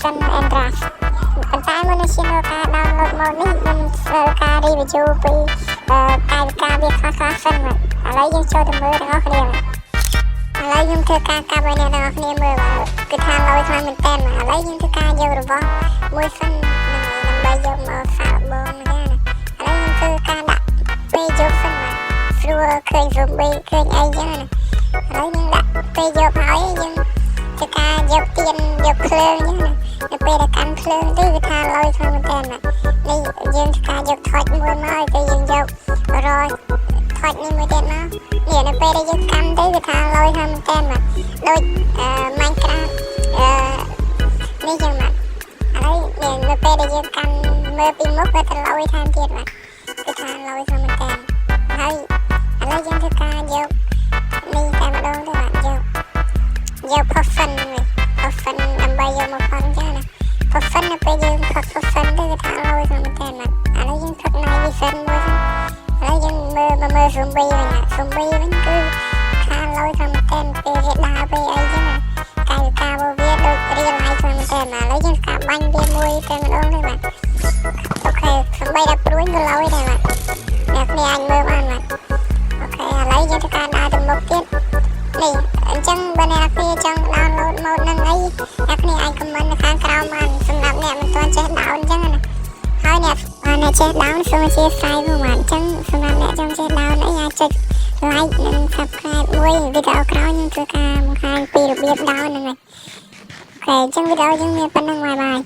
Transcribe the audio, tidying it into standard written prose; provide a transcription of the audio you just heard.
San Andreas ប៉ុន្តែមុននឹងឈានដល់ការ download មកនេះខ្ញុំធ្វើការ review ពីកាយវិការវាខ្លះៗសិនបាទឥឡូវយើងចូលទៅមើលទាំងអស់គ្នាបាទឥឡូវខ្ញុំធ្វើការកាប់ឲ្យអ្នកទាំងអស់គ្នាមើលបាទគឺថាឡូយខ្លាំងមែនតើបាទឥឡូវយើងធ្វើការយករបស់មួយសិនហ្នឹងហើយដើម្បីយកមកសាកល្បងហ្នឹងណាឥឡូវខ្ញុំធ្វើការដាក់ពេលយកសិនបាទស្រួលឃើញ zombie ឃើញអីចឹងណាឥឡូវយើងដាក់ពេលយកហើយយើងធ្វើការយកទៀនយកភ្លើងចឹងណានៅពេលដែលកាន់ភ្លើងទៅគឺថាឡូយខ្លាំងមែនតើបាទនេះយើងធ្វើការយកថុចមួយមកទៅយើងយករថុចនេះមួយទៀតមកនេះនៅពេលដែលយើងកាន់ទៅគឺថាឡូយខ្លាំងមែនតើបាទដូចអឺ Minecraft អឺនេះចឹងបាទឥឡូវនេះនៅពេលដែលយើងកាន់មើលពីមុខវាទៅឡូយថែមទៀតបាទគឺថាឡូយខ្លាំងមែនតើហើយឥឡូវយើងធ្វើការយកនេះតែម្ដងទៅបាទយកយក potion វិញ potion ដើម្បីយកមកផឹកចឹងណា potion នៅពេលយើងផឹក potion ទៅគឺថាឡូយខ្លាំងមែនតើបាទឥឡូវយើងផឹក night vision មួយសិនឥឡូវយើងមើលមកមើល zombie វិញណា zombie វិញគឺថាឡូយខ្លាំងមែនតើពេលវាដើរពេលអីចឹងណាកាយវិការរបស់វាដូច real life ខ្លាំងមែនតើបាទឥឡូវយើងការបាញ់វាមួយតែម្ដងទៅបាទ OK សំបីដល់ព្រួយក៏ឡូយដែរបាទអ្នកគ្នាអាចមើលបានបាទ OK ឥឡូវយើងធ្វើការដើរទៅមុខទៀតនេះអញ្ចឹងបើអ្នកគ្នាចង់ download mod ហ្នឹងអីអ្នកគ្នាអាច comment នៅខាងក្រោមបានសម្រាប់អ្នកមិនទាន់ចេះ down អញ្ចឹងណាហើយអ្នកអ្នកចេះ down សូមអធ្យាស្រ័យផងបាទអញ្ចឹងសម្រាប់អ្នកចង់ចេះ down អីអាចចុច like និង subscribe មួយវីដេអូក្រោយខ្ញុំធ្វើការបង្ហាញពីរបៀប down ហ្នឹងហើយ OK អញ្ចឹងវីដេអូយើងមានប៉ុណ្ណឹង bye bye.